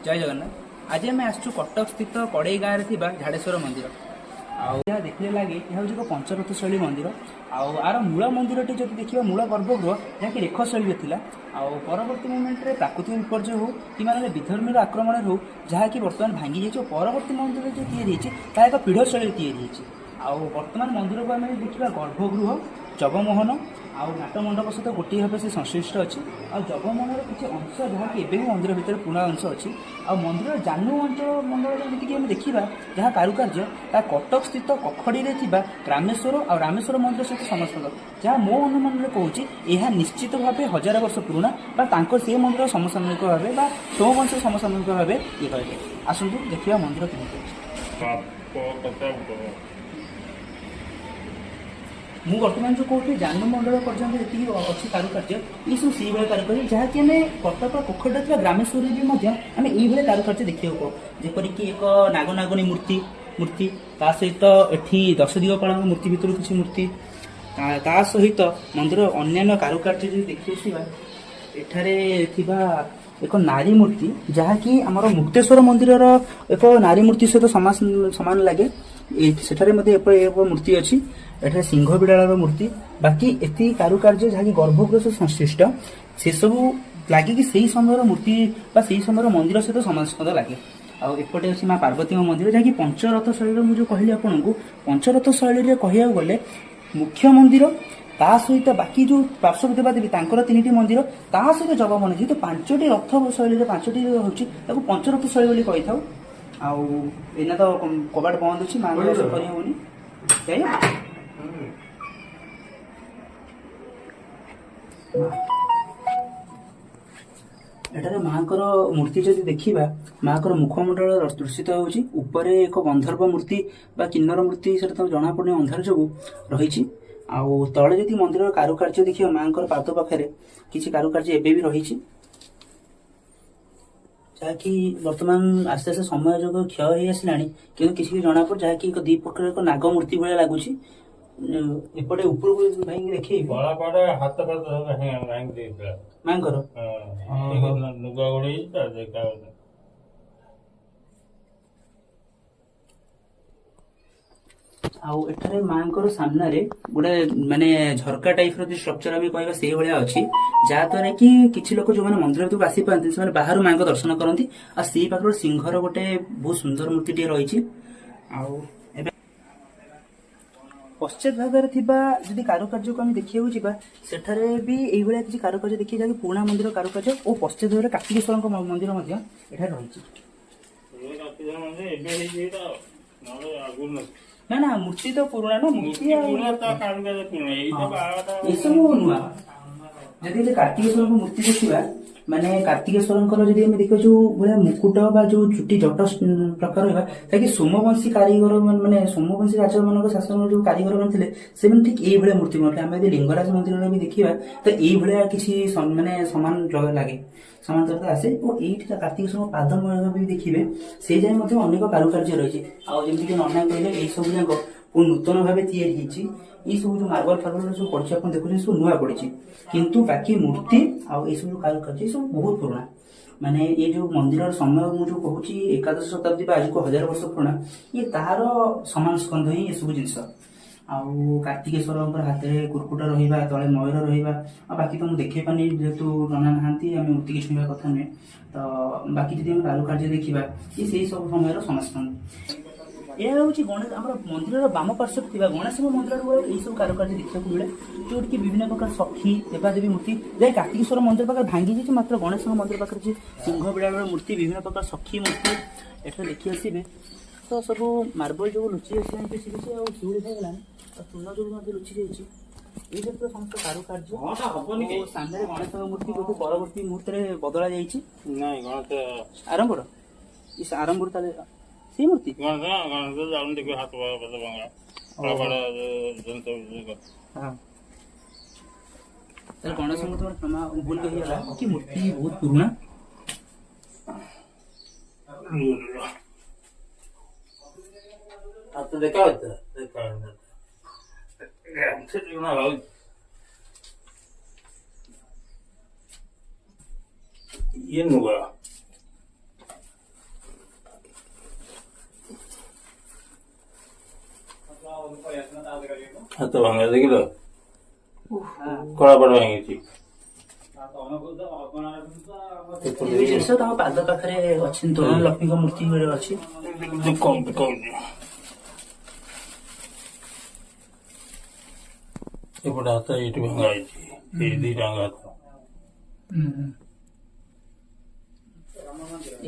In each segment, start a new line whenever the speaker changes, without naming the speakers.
ଜୟ ଜଗନ୍ନାଥ। ଆଜି ଆମେ ଆସିଛୁ କଟକ ସ୍ଥିତ କଡ଼େଇ ଗାଁରେ ଥିବା ଝାଡ଼େଶ୍ୱର ମନ୍ଦିର। ଆଉ ଏହା ଦେଖିଲେ ଲାଗେ ଏହା ହେଉଛି ଏକ ପଞ୍ଚରଥ ଶୈଳୀ ମନ୍ଦିର। ଆଉ ଆର ମୂଳ ମନ୍ଦିରଟି ଯଦି ଦେଖିବା, ମୂଳ ଗର୍ଭଗୃହ ଯାହାକି ରେଖ ଶୈଳୀରେ ଥିଲା, ଆଉ ପରବର୍ତ୍ତୀ ମୁମେଣ୍ଟରେ ପ୍ରାକୃତିକ ବିପର୍ଯ୍ୟୟ ହେଉ କିମ୍ବା ନହେଲେ ବିଧର୍ମୀର ଆକ୍ରମଣରେ ହେଉ, ଯାହାକି ବର୍ତ୍ତମାନ ଭାଙ୍ଗି ଯାଇଛି। ଓ ପରବର୍ତ୍ତୀ ମନ୍ଦିର ଯେଉଁ ତିଆରି ହେଇଛି, ତାହା ଏକ ପୀଢ଼ ଶୈଳୀରେ ତିଆରି ହେଇଛି। ଆଉ ବର୍ତ୍ତମାନ ମନ୍ଦିରକୁ ଆମେ ଦେଖିବା, ଗର୍ଭଗୃହ, ଜଗମୋହନ ଆଉ ନାଟମଣ୍ଡପ ସହିତ ଗୋଟିଏ ଭାବେ ସେ ସଂଶ୍ଳିଷ୍ଟ ଅଛି। ଆଉ ଜଗମୋହନର କିଛି ଅଂଶ ଯାହାକି ଏବେ ବି ମନ୍ଦିର ଭିତରେ ପୁରୁଣା ଅଂଶ ଅଛି। ଆଉ ମନ୍ଦିରର ଜାନୁ ଅଞ୍ଚଳ ମଣ୍ଡଳରେ ଯେତିକି ଆମେ ଦେଖିବା ଯାହା କାରୁକାର୍ଯ୍ୟ, ତାହା କଟକ ସ୍ଥିତ କଖଡ଼ିରେ ଥିବା ରାମେଶ୍ୱର ଆଉ ରାମେଶ୍ୱର ମନ୍ଦିର ସହିତ ସମସ୍ତ, ଯାହା ମୋ ଅନୁମାନରେ କହୁଛି ଏହା ନିଶ୍ଚିତ ଭାବେ ହଜାର ବର୍ଷ ପୁରୁଣା ବା ତାଙ୍କ ସେ ମନ୍ଦିର ସମସାମୟିକ ଭାବେ ବା ସୋମବଂଶ ସମସାମୟିକ ଭାବେ ଇଏ କରାଯାଏ। ଆସନ୍ତୁ ଦେଖିବା ମନ୍ଦିର କେମିତି ଅଛି। ମୁଁ ବର୍ତ୍ତମାନ ଯେଉଁ କହୁଥିଲି, ଯାନମଣ୍ଡଳ ପର୍ଯ୍ୟନ୍ତ ଯେତିକି ଅଛି କାରୁକାର୍ଯ୍ୟ, ଏସବୁ ସେଇଭଳିଆ କାରୁକାର୍ଯ୍ୟ ଯାହାକି ଆମେ କଟକ ପୋଖରୀରେ ଥିବା ଗ୍ରାମେଶ୍ୱରରେ ବି ମଧ୍ୟ ଆମେ ଏଇଭଳିଆ କାରୁକାର୍ଯ୍ୟ ଦେଖିବାକୁ ପାଉ। ଯେପରିକି ଏକ ନାଗନାଗନୀ ମୂର୍ତ୍ତି, ତା ସହିତ ଏଠି ଦଶଦିଗପାଳଙ୍କ ମୂର୍ତ୍ତି ଭିତରୁ କିଛି ମୂର୍ତ୍ତି, ତା ସହିତ ମନ୍ଦିର ଅନ୍ୟାନ୍ୟ କାରୁକାର୍ଯ୍ୟ ଯଦି ଦେଖି ଆସିବା, ଏଠାରେ ଥିବା ଏକ ନାରୀ ମୂର୍ତ୍ତି ଯାହାକି ଆମର ମୁକ୍ତେଶ୍ୱର ମନ୍ଦିରର ଏକ ନାରୀ ମୂର୍ତ୍ତି ସହିତ ସମାନ ଲାଗେ। ସେଠାରେ ମଧ୍ୟ ଏକ ମୂର୍ତ୍ତି ଅଛି। ଏଠାରେ ସିଂହ ବିଡ଼ାଳର ମୂର୍ତ୍ତି, ବାକି ଏତିକି କାରୁକାର୍ଯ୍ୟ ଯାହାକି ଗର୍ଭଗୃହ ସହ ସଂଶ୍ଳିଷ୍ଟ, ସେସବୁ ଲାଗିକି ସେଇ ସମୟର ମୂର୍ତ୍ତି ବା ସେଇ ସମୟର ମନ୍ଦିର ସହିତ ସମାସ୍କନ୍ଦ ଲାଗେ। ଆଉ ଏପଟେ ଅଛି ମା ପାର୍ବତୀଙ୍କ ମନ୍ଦିର, ଯାହାକି ପଞ୍ଚରଥ ଶୈଳୀର। ମୁଁ ଯେଉଁ କହିଲି ଆପଣଙ୍କୁ, ପଞ୍ଚରଥ ଶୈଳୀରେ କହିବାକୁ ଗଲେ ମୁଖ୍ୟ ମନ୍ଦିର, ତା ସହିତ ବାକି ଯେଉଁ ପାର୍ଶ୍ୱ ଦେବାଦେବୀ ତାଙ୍କର ତିନିଟି ମନ୍ଦିର, ତା ସହିତ ଜଗମୋହନ, ଯେହେତୁ ପାଞ୍ଚଟି ରଥ ଶୈଳୀରେ ପାଞ୍ଚଟି ହେଉଛି, ତାକୁ ପଞ୍ଚରଥ ଶୈଳୀ ବୋଲି କହିଥାଉ। ଆଉ ଏଇନା ତ କବାଟ ବନ୍ଦ ଅଛି, ମାଙ୍କ ଦର୍ଶନ କରିହେବନି। ଯାଇ ଏଠାରେ ମାଙ୍କର ମୂର୍ତ୍ତି ଯଦି ଦେଖିବା, ମାଙ୍କର ମୁଖମଣ୍ଡଳ ଦୃଶ୍ୟିତ ହେଉଛି। ଉପରେ ଏକ ଗନ୍ଧର୍ବ ମୂର୍ତ୍ତି ବା କିନ୍ନର ମୂର୍ତ୍ତି, ସେଟା ତ ଜଣାପଡ଼ୁନି ଅନ୍ଧାର ଯୋଗୁଁ, ରହିଛି। ଆଉ ତଳେ ଯଦି ମନ୍ଦିରର କାରୁକାର୍ଯ୍ୟ ଦେଖିବା, ମାଙ୍କର ପାଦ ପାଖରେ କିଛି କାରୁକାର୍ଯ୍ୟ ଏବେ ବି ରହିଛି, ଯାହାକି ବର୍ତ୍ତମାନ ଆସ୍ତେ ଆସ୍ତେ ସମୟ ଯୋଗୁଁ କ୍ଷୟ ହେଇ ଆସିଲାଣି, କିନ୍ତୁ କିଛି କିଛି ଜଣାପଡୁଛି, ଯାହାକି ଏକ ଦି ପ୍ରକାର ଏକ ନାଗ ମୂର୍ତ୍ତି ଭଳିଆ ଲାଗୁଛି। ଏପଟେ ଉପରକୁ ଭାଇକି ଦେଖେଇବି।
କଳାପାଟ ହାତ ଫାତ ସବୁ ଭାଙ୍ଗି ଦେଇଥିଲା।
ମାଙ୍କର?
ହଁ, ଲୁଗା ଘୋଡେଇ ଦେଖା।
ଆଉ ଏଠାରେ ମାଙ୍କର ସାମ୍ନାରେ ଗୋଟେ ମାନେ ଝରକା ଟାଇପର ଯୋଉ ଷ୍ଟ୍ରକ୍ଚର ଆମେ କହିବା, ସେଇଭଳିଆ ଅଛି, ଯାହାଦ୍ୱାରା କି କିଛି ଲୋକ ଯୋଉମାନେ ମନ୍ଦିର ଭିତରକୁ ଆସିପାରନ୍ତି, ସେମାନେ ବାହାରୁ ମାଙ୍କ ଦର୍ଶନ କରନ୍ତି। ଆଉ ସେଇ ପାଖରେ ଗୋଟେ ସିଂହର ଗୋଟେ ବହୁତ ସୁନ୍ଦର ମୂର୍ତ୍ତିଟିଏ ରହିଛି। ଆଉ ଏବେ ପଶ୍ଚାତ ଭାଗରେ ଥିବା ଯଦି କାରୁକାର୍ଯ୍ୟକୁ ଆମେ ଦେଖିବାକୁ ଯିବା, ସେଠାରେ ବି ଏଇଭଳିଆ କିଛି କାରୁକାର୍ଯ୍ୟ ଦେଖିବା, ଯାହାକି ପୁରୁଣା ମନ୍ଦିର କାରୁକାର୍ଯ୍ୟ। ଓ ପଶ୍ଚାତ ଭାଗରେ କାର୍ତ୍ତିକେଶ୍ୱରଙ୍କ ମନ୍ଦିର ମଧ୍ୟ ଏଠାରେ ରହିଛି।
ଏବେ ହେଇଛି ଏଇଟା, ନହେଲେ ଆଗରୁ ନଥିଲା।
ନା ନା, ମୂର୍ତ୍ତି ତ ପୁରୁଣା ନା, ମୂର୍ତ୍ତି
ମୂର୍ତ୍ତି
ଆଉ
ପୁରୁଣା, ତା କାରୁକାର୍ଯ୍ୟ ପୁରୁଣା, ଏଇଟା ବାହାଘର।
ଏସବୁ ନୂଆ। ଯଦି ହେଲେ କାର୍ତ୍ତିକେଶ୍ୱରଙ୍କ ମୂର୍ତ୍ତି ଦେଖିବା, ମାନେ କାର୍ତ୍ତିକେଶ୍ୱରଙ୍କର ଯଦି ଆମେ ଦେଖିବା, ଯୋଉ ଭଳିଆ ମୁକୁଟ ବା ଯୋଉ ଚୁଟି ଜଟ ପ୍ରକାର ରହିବା, ଯାହାକି ସୋମବଂଶୀ କାରିଗର ମାନେ ସୋମବଂଶୀ ରାଜମାନଙ୍କ ଶାସନର ଯୋଉ କାରିଗର ମାନେ ଥିଲେ, ସେମାନେ ଠିକ ଏଇଭଳିଆ ମୂର୍ତ୍ତି ବନାଉଥିଲେ। ଆମେ ଯଦି ଲିଙ୍ଗରାଜ ମନ୍ଦିରରେ ବି ଦେଖିବା, ତ ଏଇଭଳିଆ କିଛି ମାନେ ସମାନ ଲାଗେ, ସମାନ୍ତରତା ଆସେ। ଓ ଏଇଠି କାର୍ତ୍ତିକେଶ୍ୱରଙ୍କ ପାଦ ବି ଦେଖିବେ, ସେଇ ଯାଏ ମଧ୍ୟ ଅନେକ କାରୁକାର୍ଯ୍ୟ ରହିଛି। ଆଉ ଯେମିତିକି ନନା କହିଲେ, ଏଇ ସବୁ ଯାକ ପୁଣି ନୂତନ ଭାବେ ତିଆରି ହେଇଛି। ଏଇ ସବୁ ଯୋଉ ମାର୍ବଲ ଫାର୍ବଲ ସବୁ ପଡିଛି, ଆପଣ ଦେଖୁଛନ୍ତି, ସବୁ ନୂଆ ପଡିଛି। କିନ୍ତୁ ବାକି ମୂର୍ତ୍ତି ଆଉ ଏଇ ସବୁ ଯୋଉ କାରୁକାର୍ଯ୍ୟ, ଏ ସବୁ ବହୁତ ପୁରୁଣା। ମାନେ ଏଇ ଯୋଉ ମନ୍ଦିରର ସମୟ ମୁଁ ଯୋଉ କହୁଛି 11 ଶତାବ୍ଦୀ ବା ଆଜକୁ 1000 ବର୍ଷ ପୁରୁଣା, ଇଏ ତାହାର ସମାନ ସ୍କନ୍ଧ ହିଁ ଏସବୁ ଜିନିଷ। ଆଉ କାର୍ତ୍ତିକେଶ୍ୱରଙ୍କର ହାତରେ କୁର୍କୁଟ ରହିବା, ତଳେ ମୟୂର ରହିବା, ଆଉ ବାକି ତ ମୁଁ ଦେଖେଇ ପାରୁନି, ଯେହେତୁ ନନା ନାହାନ୍ତି, ଆମେ ମୂର୍ତ୍ତିକି ଛୁଇଁବା କଥା ନୁହେଁ। ତ ବାକି ଯଦି ଆମେ କାରୁକାର୍ଯ୍ୟ ଦେଖିବା, ଇଏ ସେଇ ସବୁ ସମୟର ସମାସ୍କନ୍ଧ। ଏହା ହେଉଛି ଗଣେଶ, ଆମର ମନ୍ଦିରର ବାମ ପାର୍ଶ୍ୱରେ ଥିବା ଗଣେଶଙ୍କ ମନ୍ଦିରରେ ଏଇ ସବୁ କାରୁକାର୍ଯ୍ୟ ଦେଖିବାକୁ ମିଳେ, ଯୋଉଠିକି ବିଭିନ୍ନ ପ୍ରକାର ସଖୀ ଦେବାଦେବୀ ମୂର୍ତ୍ତି ଯାଇ କାର୍ତ୍ତିକେଶ୍ୱର ମନ୍ଦିର ପାଖରେ ଭାଙ୍ଗି ଯାଇଛି। ମାତ୍ର ଗଣେଶଙ୍କ ମନ୍ଦିର ପାଖରେ ଅଛି ସିଂହ ବିଡ଼ାଳର ମୂର୍ତ୍ତି, ବିଭିନ୍ନ ପ୍ରକାର ସଖୀ ମୂର୍ତ୍ତି ଏଠାରେ ଦେଖି ଆସିବେ। ତ ସବୁ ମାର୍ବଲ ଯୋଗୁଁ ଲୁଚି ଆସିଲାଣି କିଛି କିଛି, ଆଉ ଧୂଳି ହେଇଗଲାଣି, ଆଉ ଚୂନ ଯୋଗୁଁ ମଧ୍ୟ ଲୁଚି ଯାଇଛି। ଏଇ କ୍ଷେତ୍ରରେ ସମସ୍ତ କାରୁକାର୍ଯ୍ୟ
ହବନି।
ଓ ସାମ୍ନାରେ ଗଣେଶଙ୍କ ମୂର୍ତ୍ତି ବୋଧେ ପରବର୍ତ୍ତୀ ମୁହୂର୍ତ୍ତରେ ବଦଳା ଯାଇଛି।
ନାଇଁ, ଗଣେଶ
ଆରମ୍ଭର ଆରମ୍ଭରୁ ତାହେଲେ ସେଇ ମୂର୍ତ୍ତି।
ଗଣେଶ ଯାଉନି, ଦେଖିବ ହାତ ଫାତ ଭଙ୍ଗା କଳାପାଟ ଜିନିଷ।
ହଁ, ତାହେଲେ ଗଣେଶ ମୂର୍ତ୍ତି ମୋର କ୍ଷମା, ଭୁଲ ହେଇଗଲା କି ମୂର୍ତ୍ତି ବହୁତ ପୁରୁଣା।
ହାତ ଦେଖା ହଉଛି, ଦେଖା ସେଠି କଣ ହଉଛି? ଇଏ ନୂଆ। ହାତ ଭାଙ୍ଗା ଦେଖିଲ, କଳାପାଟ ଭାଙ୍ଗିଛି।
ଏଇ ଜିନିଷ ତାଙ୍କ ପାଦ ପାଖରେ ଅଛି, ତୋରଣ ଲକ୍ଷ୍ମୀଙ୍କ ମୂର୍ତ୍ତି ଗୋଟେ ଅଛି।
କହୁଛି କହୁଛି, ଏପଟେ ହାତ ଏଇଠି ଭଙ୍ଗା ହେଇଛି, ଏଇ ଦିଟାଙ୍କ ହାତ।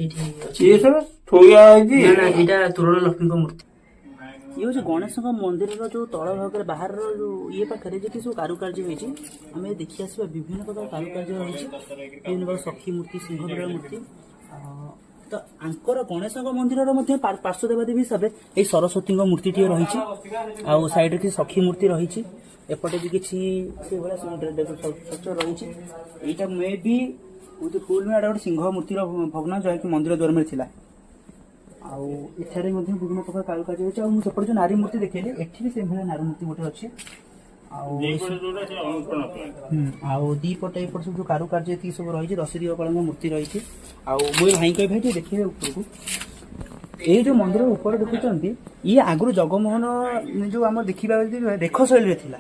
ଏଇଠି ଅଛି।
ଇଏ ସବୁ ଥୋଇଆ ହେଇଛି।
ନା ନା, ଏଇଟା ତୋରଣ ଲକ୍ଷ୍ମୀଙ୍କ ମୂର୍ତ୍ତି। ଇଏ ହଉଛି ଗଣେଶଙ୍କ ମନ୍ଦିରର ଯୋଉ ତଳ ଭାଗରେ, ବାହାରର ଯୋଉ ଇଏ ପାଖରେ ଯେତିକି ସବୁ କାରୁକାର୍ଯ୍ୟ ହେଇଛି, ଆମେ ଦେଖି ଆସିବା। ବିଭିନ୍ନ ପ୍ରକାର କାରୁକାର୍ଯ୍ୟ ରହିଛି, ବିଭିନ୍ନ ପ୍ରକାର ସଖୀ ମୂର୍ତ୍ତି, ସିଂହ ବିରାଳ ମୂର୍ତ୍ତି। ତ ଆଙ୍କର ଗଣେଶଙ୍କ ମନ୍ଦିରର ମଧ୍ୟ ପାର୍ଶ୍ୱ ଦେବାଦେବୀ ହିସାବରେ ଏଇ ସରସ୍ୱତୀଙ୍କ ମୂର୍ତ୍ତିଟିଏ ରହିଛି, ଆଉ ସାଇଡରେ କିଛି ସଖୀ ମୂର୍ତ୍ତି ରହିଛି। ଏପଟେ ବି କିଛି ସେଇଭଳିଆ ଷ୍ଟ୍ରକ୍ଚର ରହିଛି। ଏଇଟା ମେ ବି ଫୁଲ, ଏଇଟା ଗୋଟେ ସିଂହ ମୂର୍ତ୍ତିର ଭଗ୍ନ, ଯାହାକି ମନ୍ଦିର ଦ୍ୱାର ଥିଲା। ଆଉ ଏଠାରେ ମଧ୍ୟ ବିଭିନ୍ନ ପ୍ରକାର କାରୁକାର୍ଯ୍ୟ ଅଛି। ଆଉ ମୁଁ ସେପଟେ ଯୋଉ ନାରୀ ମୂର୍ତ୍ତି ଦେଖେଇଲି, ଏଠି ବି ସେଇଭଳିଆ ନାରୀ ମୂର୍ତ୍ତି ଗୋଟେ ଅଛି। ଆଉ
ଦିପଟେ ଯୋଉଟା ସେ ଅନୁସରଣ ପାଇଁ।
ଆଉ ଦି ପଟେ ଏପଟେ ସବୁ ଯୋଉ କାରୁକାର୍ଯ୍ୟ ଏତିକି ସବୁ ରହିଛି, ଦଶ ଦିଗପାଳଙ୍କ ମୂର୍ତ୍ତି ରହିଛି। ଆଉ ମୁଁ ଏ ଭାଇଙ୍କ, ଭାଇ ଟିକେ ଦେଖିବେ ଉପରକୁ। ଏଇ ଯୋଉ ମନ୍ଦିର ଉପରେ ଦେଖୁଛନ୍ତି, ଇଏ ଆଗରୁ ଜଗମୋହନ ଯୋଉ ଆମର ଦେଖିବା ଯଦି ରେଖ ଶୈଳୀରେ ଥିଲା।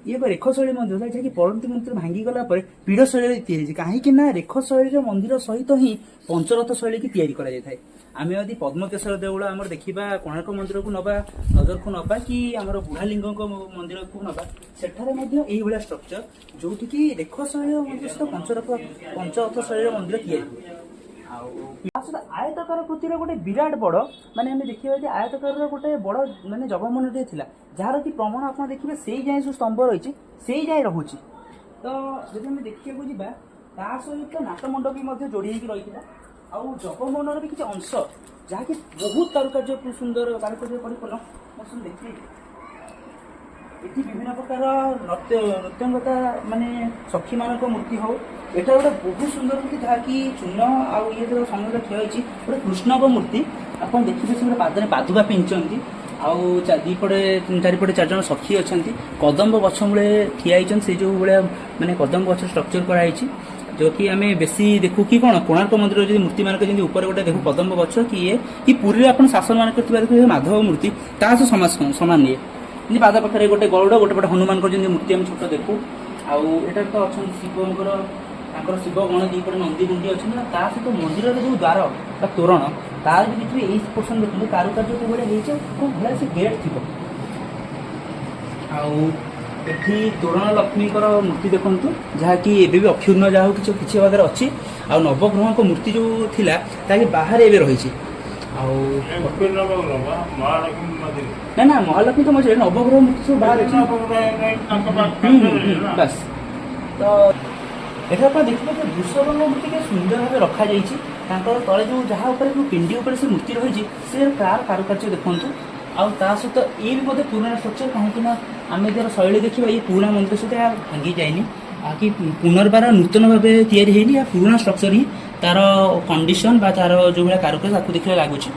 ଇଏ ଏକ ରେଖ ଶୈଳୀ ମନ୍ଦିର ଥିଲା, ଯାହାକି ପରବର୍ତ୍ତୀ ମନ୍ଦିର ଭାଙ୍ଗିଗଲା ପରେ ପୀଢ଼ ଶୈଳୀରେ ତିଆରି ହେଇଛି। କାହିଁକି ନା ରେଖ ଶୈଳୀର ମନ୍ଦିର ସହିତ ହିଁ ପଞ୍ଚରଥ ଶୈଳୀକି ତିଆରି କରାଯାଇଥାଏ। ଆମେ ଯଦି ପଦ୍ମକେଶର ଦେଉଳ ଆମର ଦେଖିବା, କୋଣାର୍କ ମନ୍ଦିରକୁ ନବା, ନଜରକୁ ନବା କି ଆମର ବୁଢ଼ାଲିଙ୍ଗଙ୍କ ମନ୍ଦିରକୁ ନବା, ସେଠାରେ ମଧ୍ୟ ଏଇଭଳିଆ ଷ୍ଟ୍ରକ୍ଚର, ଯୋଉଠିକି ରେଖ ଶୈଳୀର ମନ୍ଦିର ସହିତ ପଞ୍ଚରଥ ଶୈଳୀର ମନ୍ଦିର ତିଆରି ହୁଏ। ଆଉ ତା ସହିତ ଆୟତକାର କୃତିର ଗୋଟେ ବିରାଟ ବଡ, ମାନେ ଆମେ ଦେଖିବା ଯେ ଆୟତକାରର ଗୋଟେ ବଡ ମାନେ ଜଗମୋହନଟିଏ ଥିଲା, ଯାହାର କି ପ୍ରମାଣ ଆପଣ ଦେଖିବେ ସେଇ ଯାଏଁ ଯୋଉ ସ୍ତମ୍ଭ ରହିଛି ସେଇ ଯାଏଁ ରହୁଛି। ତ ଯଦି ଆମେ ଦେଖିବାକୁ ଯିବା, ତା ସହିତ ନାଟ ମଣ୍ଡପ ବି ମଧ୍ୟ ଯୋଡି ହେଇକି ରହିଥିଲା। ଆଉ ଜଗମୋହନର ବି କିଛି ଅଂଶ, ଯାହାକି ବହୁତ କାରୁକାର୍ଯ୍ୟ, ସୁନ୍ଦର କାରୁକାର୍ଯ୍ୟ ପରିପୂର୍ଣ୍ଣ। ମୁଁ ସବୁ ଦେଖିଲି, ଏଠି ବିଭିନ୍ନ ପ୍ରକାର ନୃତ୍ୟଙ୍ଗତା ମାନେ ସଖୀମାନଙ୍କ ମୂର୍ତ୍ତି ହଉ, ଏଟା ଗୋଟେ ବହୁତ ସୁନ୍ଦର ମୂର୍ତ୍ତି, ଯାହାକି ଚୂନ ଆଉ ଇଏ ସମୟରେ କ୍ଷୟ ହେଇଛି। ଗୋଟେ କୃଷ୍ଣଙ୍କ ମୂର୍ତ୍ତି ଆପଣ ଦେଖିବେ, ସେ ଗୋଟେ ପାଦରେ ପାଦୁକା ପିନ୍ଧିଛନ୍ତି, ଆଉ ଦିପଟେ ଚାରିପଟେ ଚାରିଜଣ ସଖୀ ଅଛନ୍ତି, କଦମ୍ବ ଗଛ ମୂଳେ ଠିଆ ହେଇଛନ୍ତି। ସେଇ ଯୋଉ ଭଳିଆ ମାନେ କଦମ୍ବ ଗଛ ଷ୍ଟ୍ରକ୍ଚର କରାହେଇଛି, ଯୋଉକି ଆମେ ବେଶୀ ଦେଖୁ କି କଣ କୋଣାର୍କ ମନ୍ଦିର ଯଦି ମୂର୍ତ୍ତି ମାନଙ୍କ ଯେମିତି ଉପରେ ଗୋଟେ ଦେଖୁ କଦମ୍ବ ଗଛ କି ଇଏ, କି ପୁରୀରେ ଆପଣ ଶାସନ ମାନଙ୍କର ଥିବା ଦେଖିବେ ମାଧବ ମୂର୍ତ୍ତି, ତା ସହ ସମାନ ଇଏ। ଯେମିତି ପାଦ ପାଖରେ ଗୋଟେ ଗରୁଡ଼, ଗୋଟେ ପଟେ ହନୁମାନଙ୍କର ଯେମିତି ମୂର୍ତ୍ତି ଆମେ ଛୋଟ ଦେଖୁ। ଆଉ ଏଠାରେ ତ ଅଛନ୍ତି ଶିବଙ୍କର, ତାଙ୍କର ଶିବ ଗଣ, ଦିପଟେ ନନ୍ଦୀ ଗୁଣ୍ଡି ଅଛନ୍ତି। ଆଉ ତା ସହିତ ମନ୍ଦିରର ଯୋଉ ଦ୍ୱାର ବା ତୋରଣ, ତାର ବି ଦେଖିବେ, ଏଇ ପୋର୍ସନ ଦେଖନ୍ତୁ କାରୁକାର୍ଯ୍ୟ କୋଉ ଭଳିଆ ହେଇଛି ଆଉ କୋଉ ଭଳିଆ ସେ ଗେଟ୍ ଥିବ। ଆଉ ଏଠି ତୋରଣ ଲକ୍ଷ୍ମୀଙ୍କର ମୂର୍ତ୍ତି ଦେଖନ୍ତୁ, ଯାହାକି ଏବେ ବି ଅକ୍ଷୁଣ୍ଣ, ଯାହା ହଉ କିଛି କିଛି ଭାଗରେ ଅଛି। ଆଉ ନବଗ୍ରହଙ୍କ ମୂର୍ତ୍ତି ଯୋଉ ଥିଲା, ତାହାକି ବାହାରେ ଏବେ ରହିଛି। ଆଉ
ମହାଲକ୍ଷ୍ମୀ ମନ୍ଦିର।
ନା ନା, ମହାଲକ୍ଷ୍ମୀ ତ ମଝିରେ, ନବଗ୍ରହ ମୂର୍ତ୍ତି ସବୁ ବାହାରେ ଅଛି।
ତାଙ୍କ
ହୁଁ ହୁଁ ହୁଁ, ବାସ୍। ତ ଏଠାରେ ଆପଣ ଦେଖିବେ ଯେ ବୃଷଭଙ୍କ ମୂର୍ତ୍ତି କେତେ ସୁନ୍ଦର ଭାବେ ରଖାଯାଇଛି। ତାଙ୍କର ତଳେ ଯୋଉ ଯାହା ଉପରେ ଯୋଉ ପିଣ୍ଡି ଉପରେ ସେ ମୂର୍ତ୍ତି ରହିଛି, ସେ ତାର କାରୁକାର୍ଯ୍ୟ ଦେଖନ୍ତୁ। ଆଉ ତା ସହିତ ଇଏ ବି ମଧ୍ୟ ପୁରୁଣା ଷ୍ଟ୍ରକ୍ଚର, କାହିଁକି ନା ଆମେ ଯାର ଶୈଳୀ ଦେଖିବା, ଇଏ ପୁରୁଣା ମନ୍ଦିର ସହିତ ଏହା ଭାଙ୍ଗି ଯାଇନି ଆଉ କି ପୁନର୍ବାର ନୂତନ ଭାବେ ତିଆରି ହେଇନି। ଏହା ପୁରୁଣା ଷ୍ଟ୍ରକ୍ଚର ହିଁ ତାର କଣ୍ଡିସନ ବା ତାର ଯୋଉ ଭଳିଆ କାରୁକାର୍ଯ୍ୟ ତାକୁ ଦେଖିବା ଲାଗୁଛି।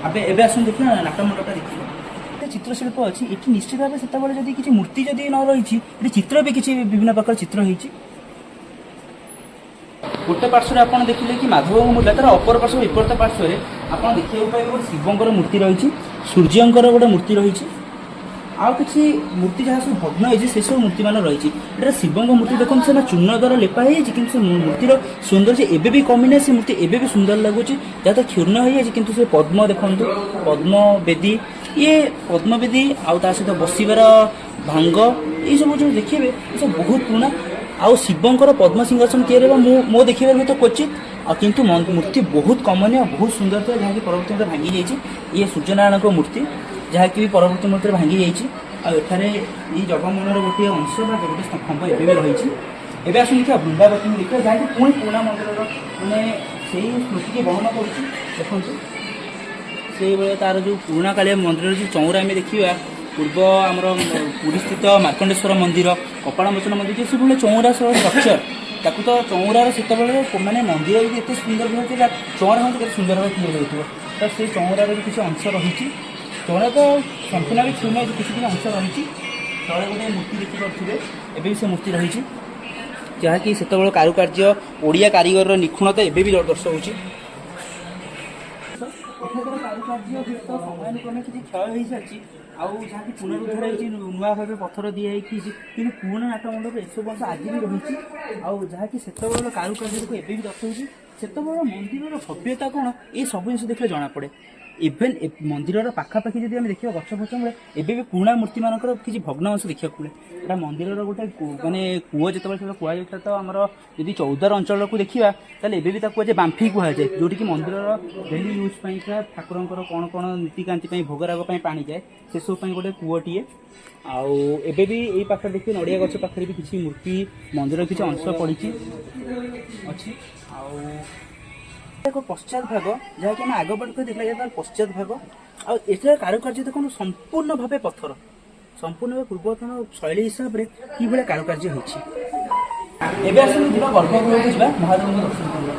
ଏବେ ଏବେ ଆସନ୍ତୁ ଦେଖିବା ନାଟ ମଣ୍ଡପଟା ଦେଖିବା। ଏତେ ଚିତ୍ରଶିଳ୍ପ ଅଛି ଏଠି। ନିଶ୍ଚିତ ଭାବେ ସେତେବେଳେ ଯଦି କିଛି ମୂର୍ତ୍ତି ଯଦି ନ ରହିଛି, ଏଠି ଚିତ୍ର ବି କିଛି ବିଭିନ୍ନ ପ୍ରକାର ଚିତ୍ର ହେଇଛି। ଗୋଟେ ପାର୍ଶ୍ୱରେ ଆପଣ ଦେଖିଲେ କି ମାଧବଙ୍କ ମୂର୍ତ୍ତି, ତାର ଅପର ପାର୍ଶ୍ୱ, ବିପରୀତ ପାର୍ଶ୍ୱରେ ଆପଣ ଦେଖିବାକୁ ପାଇବେ ଗୋଟେ ଶିବଙ୍କର ମୂର୍ତ୍ତି ରହିଛି, ସୂର୍ଯ୍ୟଙ୍କର ଗୋଟେ ମୂର୍ତ୍ତି ରହିଛି, ଆଉ କିଛି ମୂର୍ତ୍ତି ଯାହା ସବୁ ଭଗ୍ନ ହେଇଛି ସେସବୁ ମୂର୍ତ୍ତି ମାନ ରହିଛି। ଏଠାରେ ଶିବଙ୍କ ମୂର୍ତ୍ତି ଦେଖନ୍ତୁ, ସେଟା ଚୂନ ଦ୍ୱାରା ଲେପା ହେଇଯାଇଛି, କିନ୍ତୁ ସେ ମୂର୍ତ୍ତିର ସୌନ୍ଦର୍ଯ୍ୟ ଏବେ ବି କମି ନାହିଁ। ସେ ମୂର୍ତ୍ତି ଏବେ ବି ସୁନ୍ଦର ଲାଗୁଛି, ଯାହା ତ କ୍ଷୁର୍ଣ୍ଣ ହେଇଯାଇଛି। କିନ୍ତୁ ସେ ପଦ୍ମ ଦେଖନ୍ତୁ, ପଦ୍ମ ବେଦୀ, ଇଏ ପଦ୍ମବେଦୀ, ଆଉ ତା ସହିତ ବସିବାର ଭାଙ୍ଗ, ଏଇସବୁ ଯୋଉ ଦେଖିବେ ଏସବୁ ବହୁତ ପୁରୁଣା। ଆଉ ଶିବଙ୍କର ପଦ୍ମ ସିଂହାସନ ତିଆରି ହେବା ମୁଁ ମୋ ଦେଖିବାରେ ହୁଏତ କ୍ୱଚିତ୍। ଆଉ କିନ୍ତୁ ମୂର୍ତ୍ତି ବହୁତ କମନୀୟ, ବହୁତ ସୁନ୍ଦର ଥିଲା, ଯାହାକି ପରବର୍ତ୍ତୀ ମୁହୂର୍ତ୍ତରେ ଭାଙ୍ଗି ଯାଇଛି। ଇଏ ସୂର୍ଯ୍ୟନାରାୟଣଙ୍କ ମୂର୍ତ୍ତି, ଯାହାକି ବି ପରବର୍ତ୍ତୀ ମୁହୂର୍ତ୍ତରେ ଭାଙ୍ଗି ଯାଇଛି। ଆଉ ଏଠାରେ ଏଇ ଜଗମୋହନର ଗୋଟିଏ ଅଂଶ ବା ଗୋଟେ ସ୍ତମ୍ଭ ଏବେ ବି ରହିଛି। ଏବେ ଆସନ୍ତୁ ଦେଖିବା ବୃନ୍ଦାବତୀଙ୍କୁ ଦେଖିବା, ଯାହାକି ପୁଣି ପୁରୁଣା ମନ୍ଦିରର ମାନେ ସେଇ ସ୍ମୃତିକି ବହନ କରୁଛି। ଦେଖନ୍ତୁ, ସେଇଭଳିଆ ତାର ଯୋଉ ପୁରୁଣା କାଳିଆ ମନ୍ଦିରର ଯୋଉ ଚଉରା ଆମେ ଦେଖିବା, ପୂର୍ବ ଆମର ପୁରୀ ସ୍ଥିତ ମାର୍କଣ୍ଡେଶ୍ୱର ମନ୍ଦିର, କପାଳମୋଚନ ମନ୍ଦିର, ଯେ ସେଭଳି ଚଉରା ସହ ଷ୍ଟ୍ରକ୍ଚର, ତାକୁ ତ ଚଉରାର ସେତେବେଳେ ମାନେ ମନ୍ଦିର ଯଦି ଏତେ ସୁନ୍ଦର ଭାବେ ଥିଲା, ଚଉରା ମଧ୍ୟ କେତେ ସୁନ୍ଦର ଭାବେ ତିଆରି ହେଉଥିବ। ତ ସେଇ ଚଉରାର ବି କିଛି ଅଂଶ ରହିଛି। ଚଉରା ତ ସମ୍ପୂର୍ଣ୍ଣ ବି କ୍ଷୁଣ୍ଣ ହେଇଛି, କିଛି କିଛି ଅଂଶ ରହିଛି। ତଳେ ଗୋଟେ ମୂର୍ତ୍ତି ଦେଖିପାରୁଥିବେ, ଏବେ ବି ସେ ମୂର୍ତ୍ତି ରହିଛି, ଯାହାକି ସେତେବେଳେ କାରୁକାର୍ଯ୍ୟ, ଓଡ଼ିଆ କାରିଗରର ନିଖୁଣତା ଏବେ ବି ଦର୍ଶାଉଛି। ଅଂଶ। ଏଠାକାର କାରୁକାର୍ଯ୍ୟ ହୁଏତ ସମୟାନୁକ୍ରମେ କିଛି କ୍ଷୟ ହେଇସାରିଛି, ଆଉ ଯାହାକି ପୁନରୁଦ୍ଧାର ହେଇଛି, ନୂଆ ଭାବେ ପଥର ଦିଆହେଇକି ହେଇଛି। କିନ୍ତୁ ପୁରୁଣା ନାଟ ମଣ୍ଡପ ଏସବୁ ଅଂଶ ଆଜି ବି ରହିଛି, ଆଉ ଯାହାକି ସେତେବେଳର କାରୁକାର୍ଯ୍ୟକୁ ଏବେ ବି ଦର୍ଶାଉଛି। ସେତେବେଳର ମନ୍ଦିରର ଭବ୍ୟତା କ'ଣ, ଏ ସବୁ ଜିନିଷ ଦେଖିଲେ ଜଣାପଡ଼େ। ଇଭେନ୍ ମନ୍ଦିରର ପାଖାପାଖି ଯଦି ଆମେ ଦେଖିବା, ଗଛ ଫଛ ମୂଳେ ଏବେ ବି ପୁରୁଣା ମୂର୍ତ୍ତିମାନଙ୍କର କିଛି ଭଗ୍ନ ଅଂଶ ଦେଖିବାକୁ ମିଳେ। ଏଇଟା ମନ୍ଦିରର ଗୋଟେ ମାନେ କୂଅ, ଯେତେବେଳେ ସେତେବେଳେ କୁହାଯାଇଥିଲା ତ ଆମର ଯଦି ଚୌଦ୍ୱାର ଅଞ୍ଚଳକୁ ଦେଖିବା, ତାହେଲେ ଏବେ ବି ତାକୁ କୁହାଯାଏ ବାମ୍ଫି କୁହାଯାଏ, ଯେଉଁଠିକି ମନ୍ଦିରର ଡେଲି ୟୁଜ୍ ପାଇଁକା, ଠାକୁରଙ୍କର କ'ଣ କ'ଣ ନୀତିକାନ୍ତି ପାଇଁ, ଭୋଗରାଗ ପାଇଁ ପାଣି ଯାଏ, ସେସବୁ ପାଇଁ ଗୋଟେ କୂଅଟିଏ। ଆଉ ଏବେ ବି ଏଇ ପାଖରେ ଦେଖିବେ, ନଡ଼ିଆ ଗଛ ପାଖରେ ବି କିଛି ମୂର୍ତ୍ତି, ମନ୍ଦିରର କିଛି ଅଂଶ ପଡ଼ିଛି ଅଛି। ଆଉ ଏକ ପଶ୍ଚାତ ଭାଗ, ଯାହାକି ଆମେ ଆଗ ପଟକୁ ଦେଖିଲା, ତାର ପଶ୍ଚାତ ଭାଗ। ଆଉ ଏଠାରେ କାରୁକାର୍ଯ୍ୟ ଦେଖନ୍ତୁ, ସମ୍ପୂର୍ଣ୍ଣ ଭାବେ ପଥର, ସମ୍ପୂର୍ଣ୍ଣ ଭାବେ ପୂର୍ବତନ ଶୈଳୀ ହିସାବରେ କିଭଳିଆ କାରୁକାର୍ଯ୍ୟ ହେଇଛି। ଏବେ ଆସନ୍ତୁ ଯିବା, ଗର୍ଭଗୃହକୁ ଯିବା, ମହାଦେବଙ୍କ ଦର୍ଶନ କରିବା।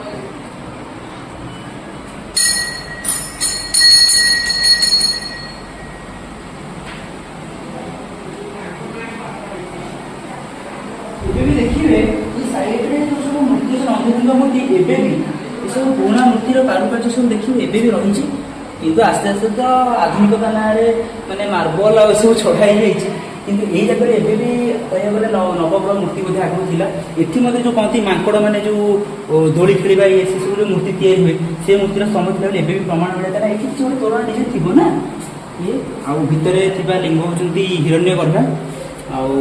ଏବେ ବି ଦେଖିବେ, ଏଇ ସାଇଡରେ ଯୋଉ ସବୁ ମୂର୍ତ୍ତି ଅଛି, ନନ୍ଦୀଙ୍କ ମୂର୍ତ୍ତି, ଏବେ ବି ଏସବୁ ପୁରୁଣା ମୂର୍ତ୍ତିର କାରୁକାର୍ଯ୍ୟ ସବୁ ଦେଖିବେ ଏବେ ବି ରହିଛି। କିନ୍ତୁ ଆସ୍ତେ ଆସ୍ତେ ତ ଆଧୁନିକତା ନାଁରେ ମାନେ ମାର୍ବଲ ଆଉ ଏସବୁ ଛଡ଼ା ହେଇଯାଇଛି। କିନ୍ତୁ ଏଇ ଜାଗାରେ ଏବେ ବି କହିବାକୁ ଗଲେ ନବଗ୍ରହ ମୂର୍ତ୍ତି ବୋଧେ ଆଗରୁ ଥିଲା। ଏଠି ମଧ୍ୟ ଯୋଉ କହନ୍ତି ମାଙ୍କଡ଼ ମାନେ ଯୋଉ ଦୋଳି ଖେଳିବା ଇଏ ସେସବୁ ଯୋଉ ମୂର୍ତ୍ତି ତିଆରି ହୁଏ, ସେ ମୂର୍ତ୍ତିର ସ୍ତମ୍ଭ ଥିଲା ବୋଲି ଏବେ ବି ପ୍ରମାଣ ମିଳେ। କାରଣ ଏଠି କିଛି ଗୋଟେ ତୋରଣ ଡିଜାଇନ ଥିବ ନା ଇଏ। ଆଉ ଭିତରେ ଥିବା ଲିଙ୍ଗ ହେଉଛନ୍ତି ହିରଣ୍ୟ ଗର୍ଭା। ଆଉ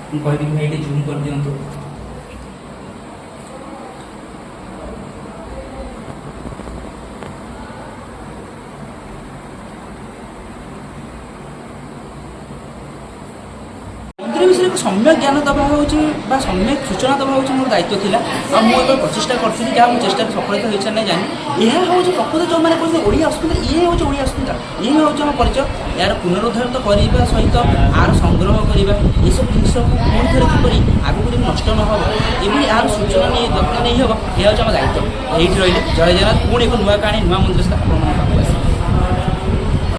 ମୁଁ କହିବି କି ଭାଇ, ଟିକେ ଜୁମ୍ କରିଦିଅନ୍ତୁ। ମନ୍ଦିର ବିଷୟରେ ଏକ ସମ୍ୟକ ଜ୍ଞାନ ଦେବା ହେଉଛି ବା ସମ୍ୟକ ସୂଚନା ଦେବା ହେଉଛି ମୋର ଦାୟିତ୍ୱ ଥିଲା, ଆଉ ମୁଁ ଏବେ ପ୍ରଚେଷ୍ଟା କରିଥିଲି, ଯାହା ମୁଁ ଚେଷ୍ଟାରେ ସଫଳତା ହୋଇଛି ନାହିଁ ଜାଣିନି। ଏହା ହେଉଛି ପ୍ରକୃତ, ଯେଉଁମାନେ କହୁଛନ୍ତି ଓଡ଼ିଆ ଅସ୍ମିତା, ଇଏ ହେଉଛି ଓଡ଼ିଆ ଅସ୍ମିତା, ଇଏ ହେଉଛି ଆମ ପରିଚୟ। ଏହାର ପୁନରୁଦ୍ଧାର ତ କରିବା ସହିତ ଆର ସଂଗ୍ରହ କରିବା, ଏସବୁ ଜିନିଷକୁ ପୁଣି ଥରେ କିପରି ଆଗକୁ ଯେମିତି ନଷ୍ଟ ନ ହେବ, ଏଭଳି ଏହାର ସୂଚନା ନେଇ ଯତ୍ନ ନେଇ ହେବ, ଏହା ହେଉଛି ଆମ ଦାୟିତ୍ୱ। ଏଇଠି ରହିଲେ। ଜୟ ଜଗନ୍ନାଥ। ପୁଣି ଏକ ନୂଆ କାହାଣୀ, ନୂଆ ମନ୍ଦିର ସହିତ ଆପଣମାନଙ୍କ ପାଖକୁ ଆସିବି।